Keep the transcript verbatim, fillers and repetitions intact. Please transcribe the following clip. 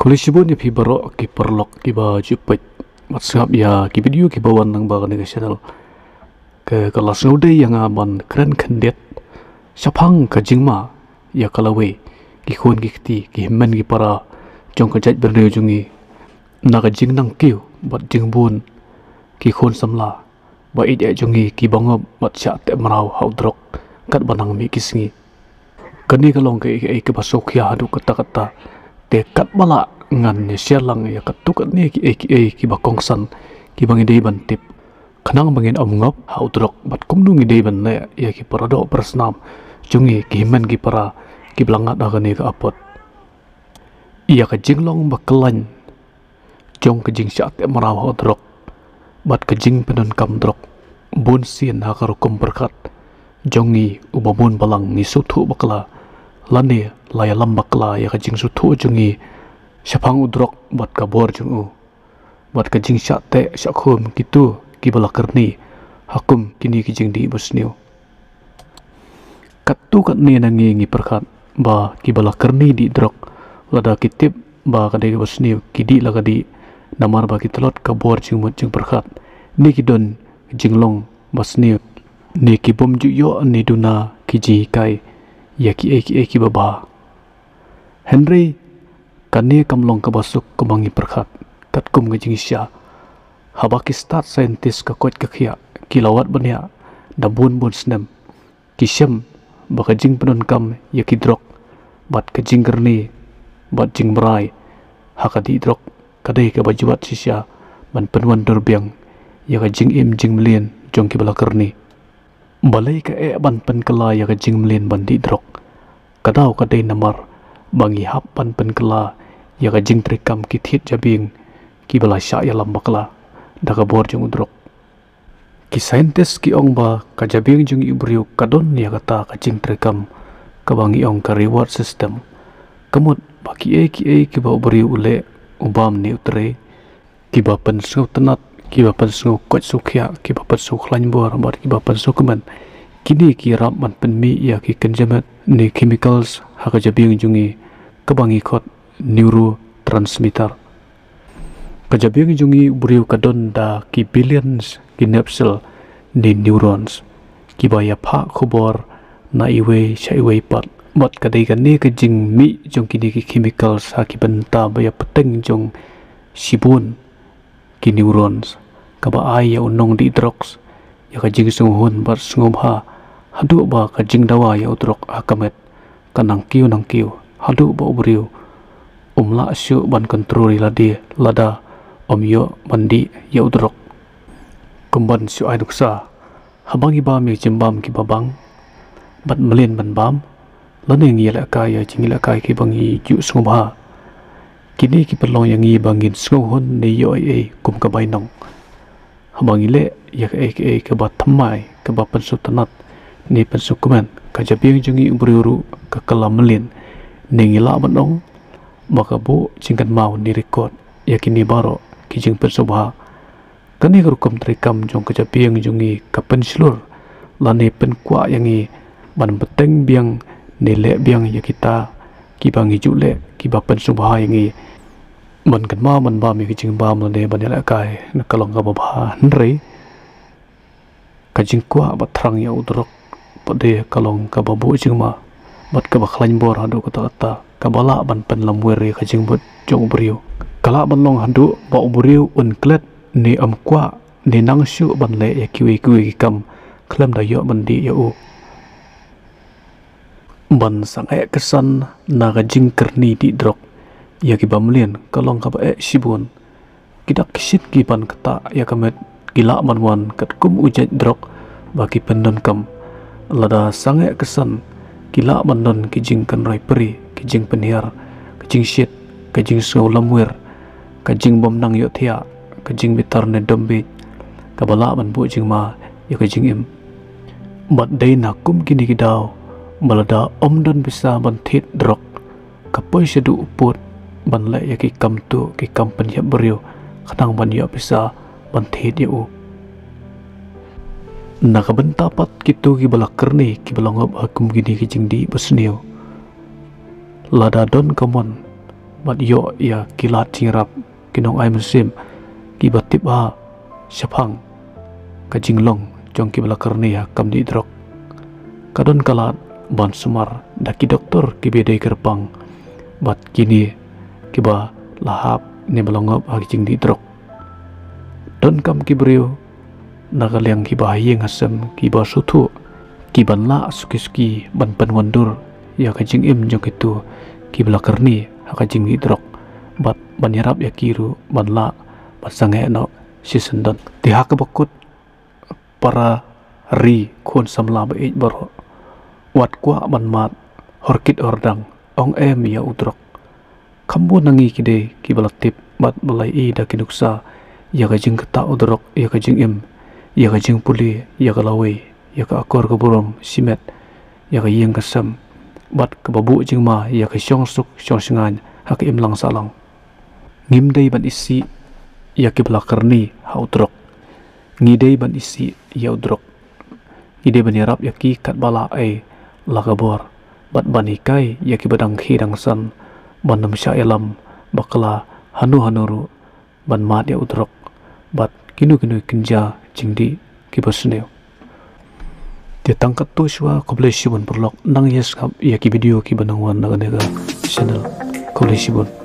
Khublei shibun ïa phi baroh ki paralok kiba ju peit bad sngap ïa ki video kiba wan lyngba kane ka channel. Ka, ka la sngewdei ïa nga ban kren khyndiat shaphang ka jingma ïa ka lawei, ki khun ki kti, ki hynmen ki para jong ka jaitbynriew jong ngi, na ka jingnang kiew bad jingbun ki khun samla ba ïeit jong ngi kiba ngop bad shah teh mraw ha u drok katba nang mih ki sngi. Kane ka long kaei kaei kaba sngewkhia haduh katta katta. Te katba lah ngan ïa share lang ïa katto katne kiei kiei kiba kongsan kiba ngi dei ban tip, khnang ba ngin ym ngop ha u drok bad kumno ngi dei ban leh ïa ki paradoh parasnam jong ngi ki hynmen ki para kiba la ngat ha kane ka apot. Ïa ka jinglong ba khlaiñ jong ka jingshah teh mraw ha u drok bad ka jingpyndonkam drok, bun sien ha ka rukom pyrkhat jong ngi uba bun balang ngi sngewthuh bakla lane la ïalam bakla ïa ka jingsngewthuh jong ngi shaphang u drok bad ka bor jong u bad ka jingshah teh shah khum kito kiba la kyrni ha kum kine ki jingdih basniew. Katto katne na ngi ngi pyrkhat ba kiba la kyrni dih drok, lada ki tip ba ka dei kaba sniew, ki dih la ka dih, namar ba ki tlot ka bor jingmut jingpyrkhat, ne ki don jinglong ba sniew, ne ki bym ju ïoh ne duna ki jinghikai ïa kiei kiei kiba bha. Hynrei kane kam long kaba suk kaba ngi pyrkhat. Katkum ka jingshisha, haba ki stad scientist ka koit ka khiah ki la wad bniah da bun bun snem, ki shem ba ka jingpyndonkam ïa ki drok bad ka jingkyrni bad jingbrai ha ka dih drok ka dei kaba ju wad shisha ban pynwandur biang ïa ka jingim jingmlien jong kiba la kyrni. Balei ka eh ban pynkylla ïa ka jingmlien ban dih drok? Ka daw ka dei namar ba ngi hap ban pynkylla ïa ka jingtreikam ki thied jabieng kiba la shah ïalam bakla da ka bor jong u drok. Ki scientist ki ong ba ka jabieng jong i briew ka don ïa kata ka jingtreikam kaba ngi ong ka reward system. Ka mut ba kiei kiei kiba u briew u leh, u bam ne u trei, kiba pynsngewtynnat, kiba pynsngew koit sngewkhiah, kiba pynsngew khlaiñ bor bad kiba pynsngewkmen, kine ki ïarap ban pynmih ïa ki kynja met ne chemicals ha ka jabieng jong ngi kaba ngi khot neurotransmitter. Ka jabieng jong ngi u briew ka don da ki billions ki nerve cell ne neurons kiba ïa phah khubor na iwei sha iwei pat. Bad ka dei kane ka jingmih jong kine ki chemicals ha ki bynta ba ïa pateng jong shibun ki neurons kaba ai ïa u nongdih drugs ïa ka jingsngewhun bad sngewbha haduh ba ka jingdawa ïa u drok ha ka met ka nang kiew nang kiew haduh ba u briew um lah shuh ban kontrol ïa lade lada um ïoh ban dih ïa u drok. Kumban shu ai nuksa, haba ngi bam ïa ki jingbam kiba bang bad mlien ban bam, lane ngi ïalehkai ïa ki jingïalehkai kiba ngi ju sngewbha, kine ki pynlong ïa ngi ba ngin sngewhun ne ïoh ei ei kum ka bainong. Haba ngi leh ïa kaei kaei kaba thymmai, kaba pynsngewtynnat ne pynsngewkmen, ka jabieng jong ngi u briew ruh ka kylla mlien, ne ngi lah ban ong ba ka buh jingkynmaw ne record ïa kine baroh ki jingpynsngewbha. Kane ka rukom treikam jong ka jabieng jong ngi ka pynshlur lane pynkwah ïa ngi ban bteng biang ne leh biang ïa kita kiba ngi ju leh kiba pynsngewbha ïa ngi. Ban kynmaw ban bam ïa ki jingbam lane ban ïalehkai, na ka long kaba bha, hynrei ka jingkwah ba thrang ïa u drok pat de ka long kaba buh jingma bad kaba khlaiñ bor haduh katta katta, kaba lah ban pynlamwir ïa ka jingmut jong u briew. Ka lah ban long haduh ba u briew un klet ne um kwah ne nang shuh ban leh ïa kiwei kiwei ki kam khlem da ïoh ban dih ïa u. Ban sangeh kyrsan na ka jingkyrni dih drok ïa kiba mlien ka long kaba eh shibun. Ki dak ki shit ki ban ktah ïa ka met ki lah ban wan katkum u jait drok ba ki pyndonkam. Lada sangeh kyrsan ki lah ban don ki jingkynroi pyrri, ki jingpynhiar, ka jingshit, ka jingsngew lamwir, ka jingbym nang ïohthiah, ka jingbitar ne dom bieit, kaba lah ban buh jingma ïa ka jingim. Bad dei na kum kine ki daw ba lada ym don pisa ban thied drok, ka poi shaduh u pud ban leh ïa ki kam tuh ki kam pynïap briew khnang ban ïoh pisa ban thied ïa u. Na ka bynta pat kito kiba la kyrni kiba la ngop ha kum kine ki jingdih basniew, lada don ka mon bad ïoh ïa ki lad jingïarap, ki nongai mynsiem kiba tip bha shaphang ka jinglong jong kiba la kyrni ha kam dih drok. Ka don ka lad ban sumar da ki doktor kiba dei kyrpang bad kine kiba la hap ne ba la ngop ha ki jingdih drok. Donkam ki briew na ka liang kiba ha ïing ha sem kiba sngewthuh ki ban lah suki suki ban pynwandur ïa ka jingim jong kito kiba la kyrni ha ka jingdih drok bad ban ïarap ïa ki ruh ban lah ban sangeh noh shisyndon. Te ha kaba kut, para ri khun samla ba ïeit baroh, wat kwah ban mad hor kit hor dang, ong em ïa u drok. Kham bun na ngi ki dei kiba la tip bad ba la ïohi da ki nuksa ïa ka jingktah u drok ïa ka jingim, ïa ka jingpule, ïa ka lawei, ïa ka akor ka burom shimet, ïa ka ïing ka sem bad kaba buh jingma ïa ka shongsuk shongshngaiñ ha ka imlang sahlang. Ngim dei ban isih ïa kiba la kyrni ha u drok. Ngi dei ban isih ïa u drok. Ngi dei ban ïarap ïa ki katba lah ei la ka bor bad ban hikai ïa kiba dang khie dang san ban ym shah ïalam bakla hano hano ruh ban mad ïa u drok bad kino kino ki kynja jingdih kiba sniew. Te tang katto shuwa, khublei shibun paralok, nang ïa sngap ïa ki video kiba nang wan na kane ka channel. Khublei shibun.